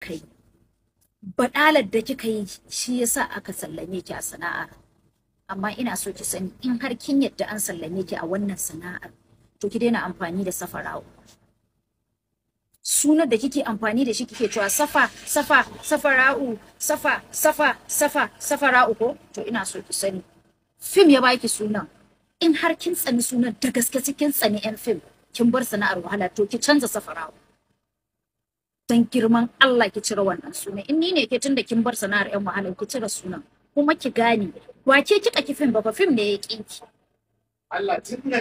kika yi, badalar da kika yi shi yasa aka sallame ki a sana'ar. Amma ina so ki sani, in har kin yadda an sallame ki a wannan sana'ar, to ki daina amfani da Safara'u. Sunan da kike amfani da shi, kike cewa Safa, Safa, Safara'u, Safa, Safa, Safa, Safara'u ko? To ina so ki sani, fim ya baki sunan. In har kin tsani sunan da gaske, kin tsani yan fim, kin bar sana'ar wahala, to ki canza Safara'u. Dan girman Allah ki cire wannan sunan. In ni ne ke, tunda kin bar sana'ar yan wahala, ki cire sunan. Kuma ki gane, ba ke kika ki fim ba fa, fim ne ya ki ki. Allah, tun na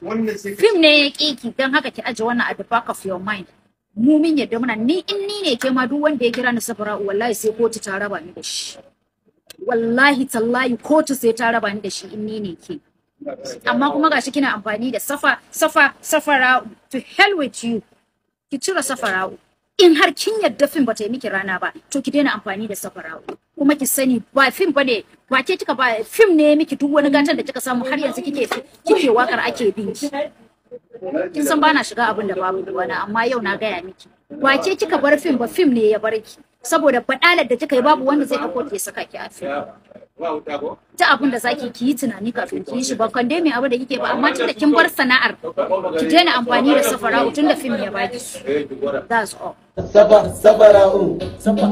wannan sai Fim ne ya ki ki, don haka ki aje wannan at the back of your mind. Mu min yadda muna, ni in ni ne ke ma, duk wanda ya kira ni Safara'u, wallahi sai kotu ta raba ni da shi. Wallahi tallahi kotu sai ta raba ni da shi in ni ne ke. Amma kuma gashi kina amfani da Safa, Safa, Safara'u. To hell with you. Ki cire Safara'u. In har kin yadda fim bata yi miki rana ba, to ki daina amfani da Safara'u. Kuma ki sani, ba fim bane, ba ke kika ba, fim ne miki duk wani gatan da kika samu, har yanzu kike wakar ake bin ki. Kin san bana shiga abin da babu ruwana, amma yau na gaya miki, ba ke kika bar fim ba, fim ne ya bar ki, saboda badalar da kika yi, babu wanda zai dauko ki ya saka ki a fim. Ba wuta ko? Ta abin da zaki ki yi tunani kafin ki yi shi. Ba kan dai mai abu da kike ba, amma tunda kin bar sana'ar, ki daina amfani da Safara'u, tunda fim ya baki su. Eh, ki gwada. That's all. Safa, Safara'u, Safa,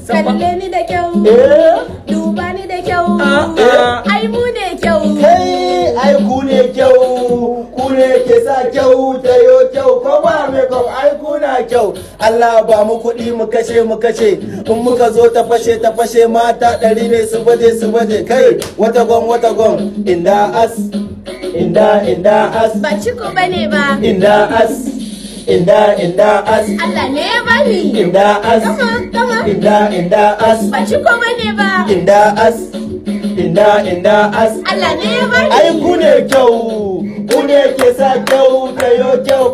Safa. Kalle ni da kyau, Eh, duba ni da kyau, eh. Ai mu ne kyau. Kai, ai ku ne kyau, ku ne ke sa kyau ta yo kyau, ko ba makeup ai ku na kyau. Allah ba mu kuɗi mu kashe, mu kashe, in muka zo ta fashe, ta fashe, mata 100 ne su baje, su baje, kai wata gon, wata gon, inda as, inda, inda as, Ba ciko bane ba, inda as, inda, inda as, Allah ne ya bani. Inda as, Kama, kama. Inda, inda as, Ba ciko bane ba, inda as, inda, inda as. Allah ne ya bani. Ai ku ne kyau, ku ne ke sa kyau ta yo kyau.